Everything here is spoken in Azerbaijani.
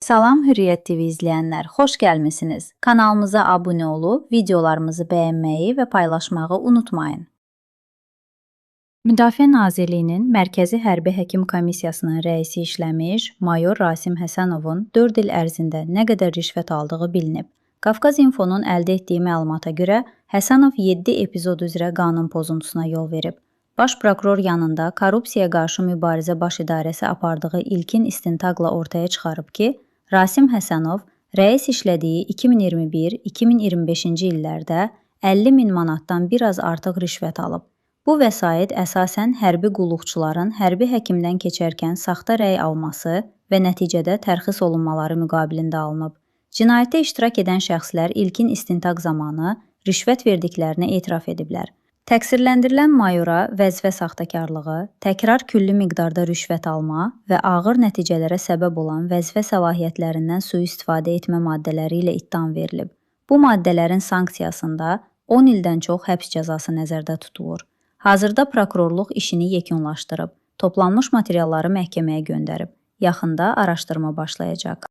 Salam Hürriyyət TV izləyənlər, xoş gəlmisiniz. Kanalımıza abunə olub, videolarımızı bəyənməyi və paylaşmağı unutmayın. Müdafiə Nazirliyinin Mərkəzi Hərbi Həkim Komissiyasının rəisi işləmiş mayor Rasim Həsənovun 4 il ərzində nə qədər rüşvət aldığı bilinib. Qafqaz İnfonun əldə etdiyi məlumata görə Həsənov 7 epizod üzrə qanun pozuntusuna yol verib. Baş prokuror yanında Korrupsiyaya qarşı mübarizə Baş İdarəsi apardığı ilkin istintaqla ortaya çıxarıb ki, Rasim Həsənov rəis işlədiyi 2021-2025-ci illərdə 50 min manatdan biraz artıq rüşvət alıb. Bu vəsait əsasən hərbi qulluqçuların hərbi həkimdən keçərkən saxta rəy alması və nəticədə tərxis olunmaları müqabilində alınıb. Cinayətdə iştirak edən şəxslər ilkin istintaq zamanı rüşvət verdiklərini etiraf ediblər. Təqsirləndirilən mayora vəzifə saxtakarlığı, təkrar külli miqdarda rüşvət alma və ağır nəticələrə səbəb olan vəzifə səlahiyyətlərindən sui-istifadə etmə maddələri ilə ittiham verilib. Bu maddələrin sanksiyasında 10 ildən çox həbs cəzası nəzərdə tutulur. Hazırda prokurorluq işini yekunlaşdırıb, toplanmış materialları məhkəməyə göndərib. Yaxında araşdırma başlayacaq.